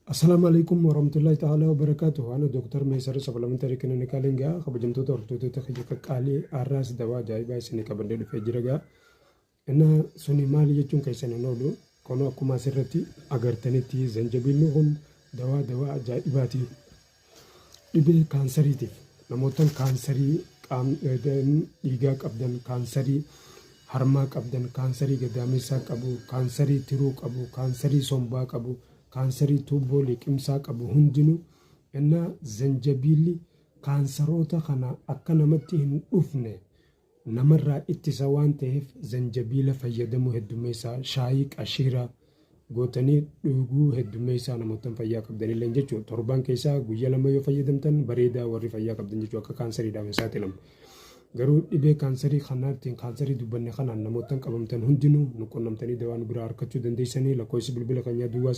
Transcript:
Assalaamu alaikum warahmatullahi ta'ala wabarakaatuh. Ana Dooktar Meesar Supplementary Clinical gaa kabajamtoota hordoftoota kiyya qaqqaalii, har'aas dawaa ajaa'ibaa isinii qabadhee dhufee jira gaa. Inna suni maali jechuun keessan hin oolu. Kunoo akkuma asirratti agartanitti zanjabiilli kun dawaa ajaa'ibaati. Dhibee kaansariitiif, namoota kaansarii dhiigaa qabdan, kaansarii harmaa qabdan, kaansarii gadaamessaa qabu, kaansarii tiruu qabu, kaansarii sombaa qabu, kaansarii tuubboo liqimsaa qabu hundinuu, innaa zanjabiilli kaansaroota kana akka namatti hin dhufne namarraa ittisa waan ta'eef, zanjabiila fayyadamuu heddummeessaa. Shaayii qashiiraa gootanii dhuguu heddummeessaa, namoota fayyaa qabdanillee jechuudha. Torban keessaa guyyaa 2 yoo fayyadamtan bareedaa, warri fayyaa qabdan jechuudha, akka kaansariidhaaf hin saaxilamne. Garuu dhibee kaansarii kanaatiin, kaansarii dubbanne kanaan namoota qabamtan hundinuu nu qunnamtanii dawaa nu biraa argachuu dandeessanii. Lakkoofsi bilbila keenyaa duwwaa